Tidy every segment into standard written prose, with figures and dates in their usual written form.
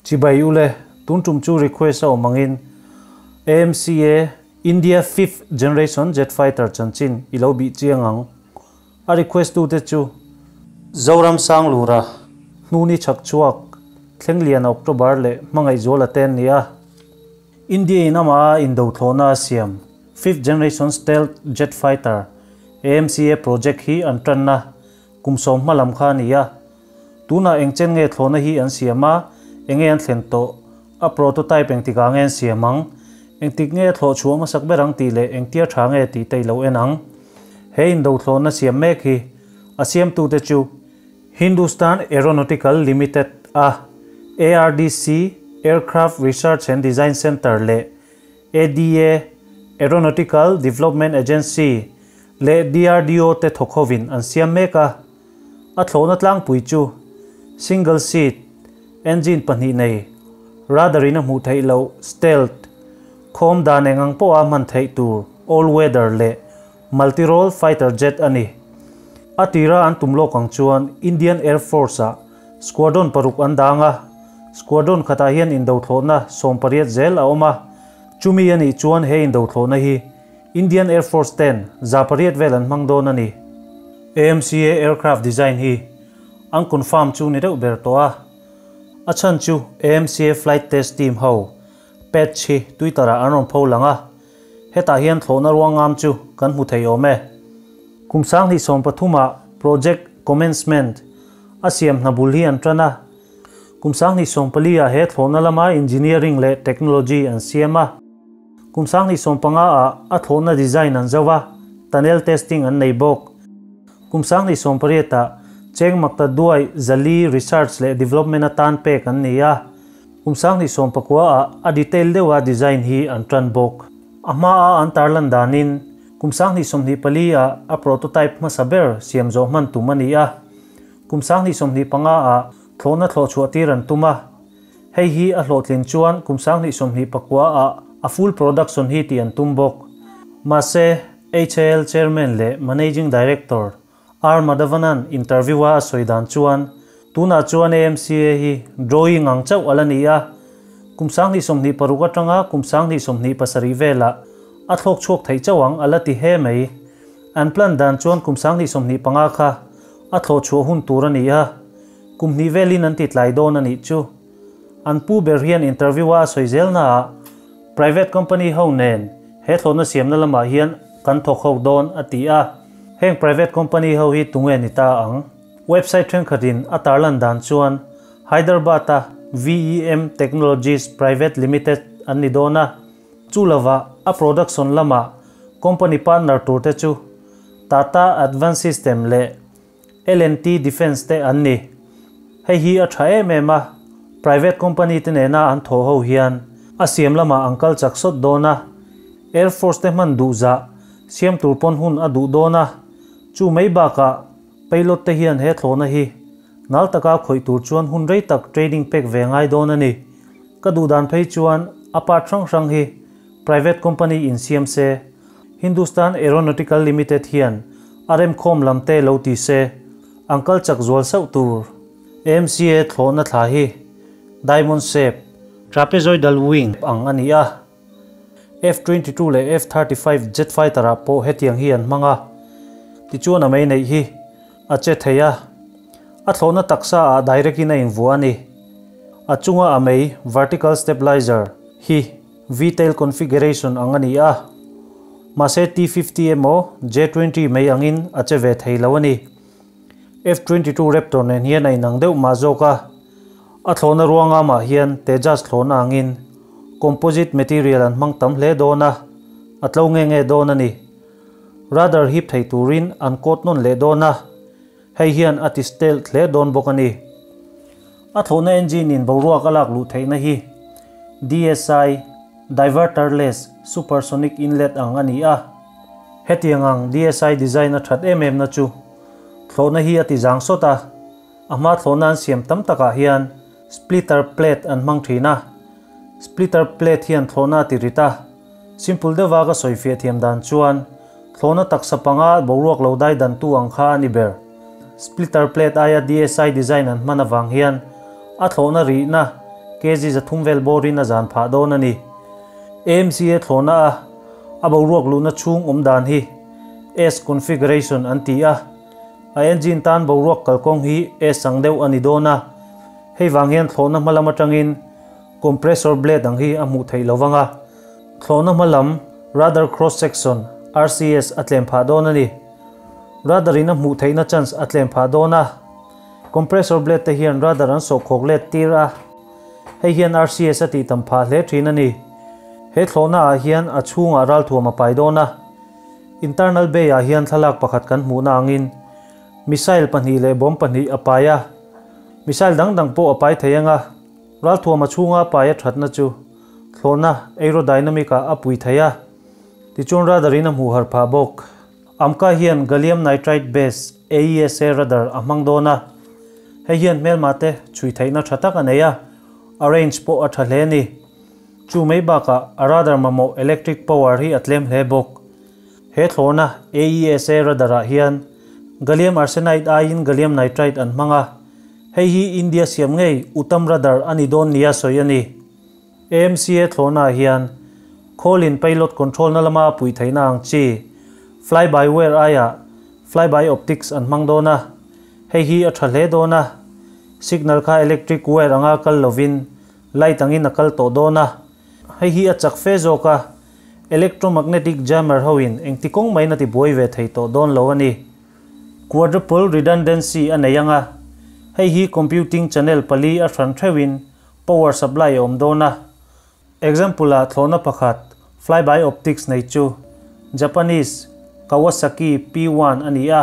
Chibai ule, tun tum chu request a awm angin AMCA India fifth generation jet fighter chanchin i lo bih chiang ang. A request tu te chu Zoram Sanglura hnuni chhak chhuak Thlengliana October leh Hmangaihzuala te an ni a. India in ama indo thlawhna a siam fifth generation stealth jet fighter AMCA project hi an tanna Kum sawm hma lam kha a ni a, tunah eng chen nge thlawhna hi an siam a, enge an thlen tawh, a prototype engtikah nge an siam ang, engtik nge a thlawh chhuah hmasak ber ang tih leh engtia tha nge tih te i lo en ang. He indo thlawhna siam mek hi a siamtute chu Hindustan Aeronautical Limited a ARDC, Aircraft Research and Design Centre, leh ADA, Aeronautical Development Agency, leh DRDO te thawk hovin an siam mek a, a thlawhna tlangpui chu single seat, engine pahnih nei, radar in a hmuh theih loh stealth, khawm dan eng ang pawha hman theih tur all weather leh multi-role fighter jet a ni. A tira an tum lawk ang chuan Indian Air Force-ah squadron paruk an dang a, squadron khatah hian indothlawhna 18 zel a awm a, chumi a nih chuan he indothlawhna hi Indian Air Force ten 800 vel an hmang dawn a ni. AMCA aircraft design hi an confirm chu ni deuh ber tawh a, a chhan chu AMCA flight test team ho patch hi Twitter ah an rawn pho lang a, hetah hian thlawhna ruangam chu kan hmu thei awm e. Kum 2013 ah project commencement a siam hna bul hi an tan a, kum 2014 ah he thlawhna lama engineering leh technology an siam a. Kum 2015 ah a thlawhna design an zo a, tunnel testing an nei bawk. Kum 2018 ah Cheng Makta Duai 400 research leh development atan pek an ni a, kum 2019 ah a detail deuha design hi an tan bawk. A hmaa an tarlan danin kum 2024 ah a prototype hmasa ber siam zawh hman tum a ni a, kum 2025 ah thlawhna thlawh chhuah tir an tum a. Hei hi a hlawhtlin chuan kum 2029 ah a full production hi tih an tum bawk. Mahse, HAL Chairman leh Managing Director R Madhavanan interview a a sawi dan chuan tunah chuan AMCA hi drawing ang chauh a la ni a, kum 2026 atanga kum 2027 velah a thlawk chhuak theih chauh ang a la ti he mai. An plan dan chuan kum 2025 kha a thlawh chhuah hun tur a ni a. Kum hnih velin an ti tlai dawn a nih chu. An pu ber hian interview a a sawi zel naah private company ho nen he thlawhna siamna lamah hian kan thawk ho dawn a ti a. Heng private company ho hi tunge ni ta ang? Website thenkhatin a tarlan dan chuan Hyderabad-a VEM Technologies Private Limited an ni dawn a. Chu lovah a production lama company partner turte chu Tata Advanced System leh LNT Defence te an ni. Hei hi a tha em em a, private company te nena an thawh ho hian a siam lamah an kal chak sawt dawn a, Air Force te hman duh zah siam tur pawn hun a duh dawn a, chu mai bakah pilot te hian he thlawhna hi nal taka khawih tur chuan hun rei tak training pek ve ngai dawn a ni. Ka duh dan phei chuan a part hrang hrang hi private company in siam se, Hindustan Aeronautical Limited hian a remkhawm lam te lo ti se, an kal chak zual sauh tur. AMCA thlawhna thla hi diamond shape, trapezoidal wing ang a ni a, F-22 leh F-35 jet fighter ah pawh hetiang hi an hmang a, tichuan a mei neih hi a che thei a, a thlawhna taksa ah direct in a invuah a ni. A chunga a mei, vertical stabilizer, hi V-tail configuration ang a ni a, mahse T-50 emaw J-20 mai angin a che ve thei lo a ni. F-22 Raptor nen hian a inang deuh mah zawk a, a thlawhna ruanga mah hian Tejas thlawhna angin composite material an hmang tam hle dawn a, a tlo nge nge dawn a ni. Radar hip thei turin an coat nawn leh dawn a, hei hian a ti stealth hle dawn bawk a ni. A thlawhna engine in boruak a lak luh theihna hi DSI, Diverterless Supersonic Inlet, ang a ni a. Hetiang ang DSI design a that em em na chu thlawhna hi a ti zang sawt a, a hma thlawhna an siam tam takah hian splitter plate an hmang thin a. Splitter plate hian thlawhna a ti rit a, simple deuha ka sawifiah thiam dan chuan thlawhna taksa panga boruak lo dai dantu ang kha a ni ber. Splitter plate aia DSI design an hman avang hian a thlawhna rihna kg 300 vel bawrin a zan phah dawn a ni. AMCA thlawhna a a boruak luhna chhung awm dan hi S configuration an ti a, a engine tan boruak kalkawng hi S ang deuh a ni dawn a, hei vang hian thlawhna hma lam atangin compressor blade ang hi a hmuh theih lo vang a, thlawhna hma lam radar cross section, RCS, a tlem phah dawn a ni. Radar in a hmuh theihna chance a tlem phah dawn a, compressor blade te hian radar an sawhkhawk let tir a, hei hian RCS a tih tam phah hle thin a ni. He thlawhna ah hian a chhungah ralthuam a pai dawn a, internal bay ah hian thlalak pakhat kan hmuhna angin missile pahnih leh bomb pahnih a pai a, missile dang dang pawh a pai thei ang a, ralthuam a chhunga pai a thatna chu thlawhna aerodynamic ah a pui thei a, tichuan radar in a hmuh harh phah bawk. Amka hian gallium nitride base AESA radar a hmang dawn a, hei hian hmelma te chhui theihna tha tak a nei a, a range pawh a tha hle a ni. Chu mai bakah a radar mamawh electric power hi a tlem hle bawk. He thlawhna AESA radar ah hian gallium arsenide aiin gallium nitride an hmang a, hei hi India siam ngei Uttam radar a ni dawn nia sawi a ni. AMCA thlawhnaah hian khawlin pilot control na lama a puih theihna ang chi fly by wire aiah fly by optics an hmang dawn a, hei hi a tha hle dawn a, signal kha electric wire anga kal lovin light angin a kal tawh dawn a, hei hi a chak fe zawk a, electromagnetic jammer hoin engti kawng maiin a ti buai ve thei tawh dawn lo a ni. Quadruple redundancy a nei ang a, hei hi computing channel pali a hran theuhin Power supply a awm dawn a. Example ah thlawhna pakhat flyby optics nei chu Japanese Kawasaki P-one a ni a.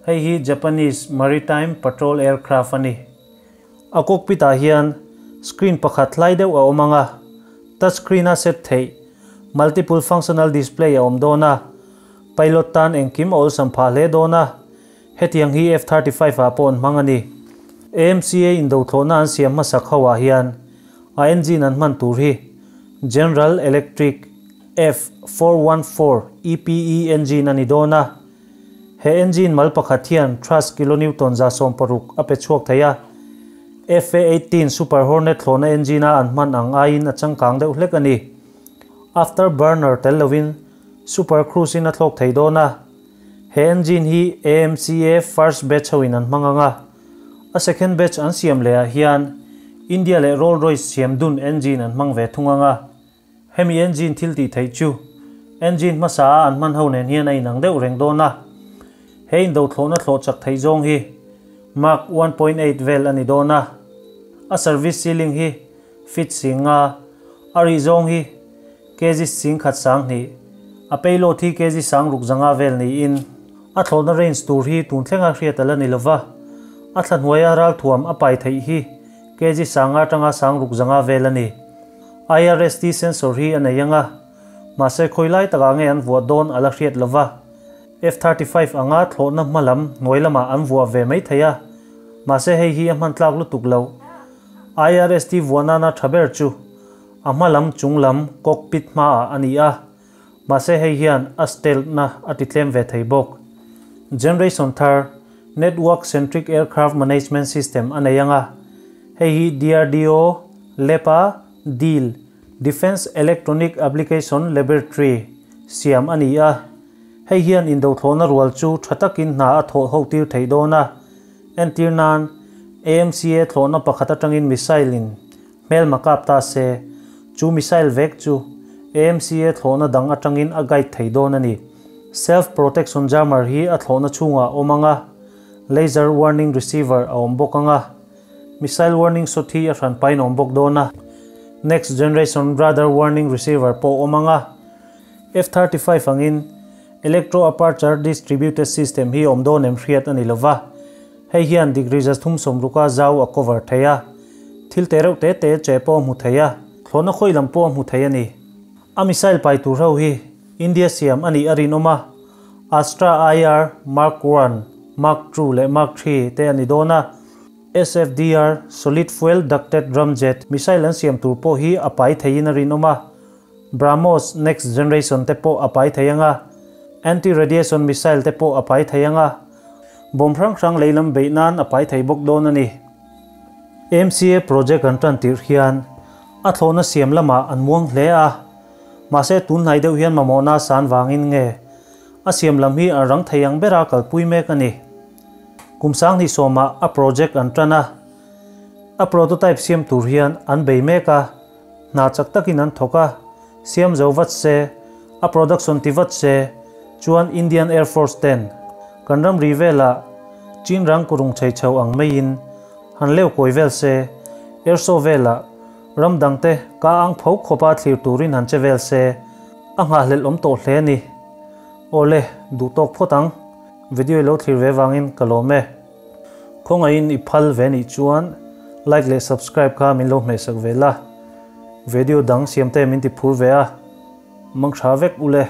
Hei hi Japanese maritime patrol aircraft a ni. A cockpit ah hian screen pakhat hlai deuh a awm ang a, touch screen a set theih multiple functional display a awm dawn a, pilot tan engkim a awlsam phah hle dawn a. Hetiang hi F-35 ah pawh an hmang a ni. AMCA indothlawhna an siam hmasak ho ah hian a engine an hman tur hi General Electric F-414 EPE engine a ni dawn a. He engine mal pakhat hian thrust kilonewton 160 a pe chhuak thei a. F-A-18 Super Hornet thlawhna engine a an hman ang aiin a changkang deuh hlek a ni. After burner tel lovin Super Cruise in a thlawk thei dawn a. He engine hi AMCA first batch ho in an hmang ang a, a second batch an siam leh ah hian India leh Roll Royce siam dun engine an hmang ve thung ang a. Hemi engine thil tih theih chu engine hmasa a an hman ho nen hian a inang deuh reng dawn a. He indo thlawhna thlawh chak theih zawng hi Mach 1.8 vel a ni dawn a. A service ceiling hi feet 50, a rih zawng hi kg 1200, a payload hi kg 6500 vel niin a thlawhna range tur hi tun thlenga hriat a la ni lova, a thla hnuaia ralthuam a pai theih hi kg 500 atanga 6500 vel a ni. IRST sensor hi a nei anga, mahse khawi lai takah nge an vuah dawn a la hriat lova, F-35 anga thlawhna hma lam hnuai lamah an vuah ve mai thei a, mahse hei hi a hman tlak lutuk loh. IRST vuah nana tha ber chu a hma lam chung lam cockpit hmaah a ni a, mahse hei hian a stealth na a ti tlem ve thei bawk. Generation thar Network Centric Aircraft Management System a nei ang a, hei hi DRDO, LEPA, deal, Defence Electronic Application Laboratory, siam a ni a, hei hian indothlawhna rual chu tha takin hna a thawh ho tir thei dawn a, entir nan AMCA thlawhna pakhat atangin missile in Hmelma kap ta se, chu missile vek chu AMCA thlawhna dang atangin a guide thei dawn a ni. Self protection jammer hi a thlawhna chhungah a awm ang a, laser warning receiver a awm bawk ang a, missile warning shot hi a hran pain a awm bawk dawn a, next generation radar warning receiver pawh a awm ang a, F-35 angin electro aperture distributed system hi awm dawn em hriat a ni lova. Hei hian degree 360 a zau a cover thei a, thil te reuh te te che pawh a hmu thei a, thlawhna khawi lam pawh a hmu thei a ni. A missile pai tur ho hi India siam a nih a rinawm a, Astra IR Mark One, Mark Two leh Mark Three te a ni dawn a, SFDR, Solid Fuel Ducted Ramjet, missile an siam tur pawh hi a pai theiin a rinawm a, BrahMos Next Generation te pawh a pai thei ang a, Anti-Radiation Missile te pawh a pai thei ang a, bomb hrang hrang lei lam beih nan a pai thei bawk dawn a ni. MCA project an tan tirh hian a thlawhna siam lamah an muang hle a, mahse tun hnai deuh hian mamawhna san vangin nge a siam lam hi an rang thei ang bera kalpui mek a ni. Kum 2010ah a project an tan a, a prototype siam tur hian an bei mek a, hna chak takin an thawk a, siam zo vat se, a production ti vat se, chuan Indian Air Force ten kan ramri velah chin rang kurung chei chho ang maiin han leu kawi vel se, air show velah ram dangte ka ang pho khawpa thlir turin han che vel se, a nghahhlelh awm tawh hle a ni. Awle, duh tawk phawt ang. Video i lo thlir ve vangin ka lawm e. Khawngaihin i phal ve nih chuan like leh subscribe kha min lo hmehsak ve la. Video dang siam te min ti phur ve a, mang tha vek ule.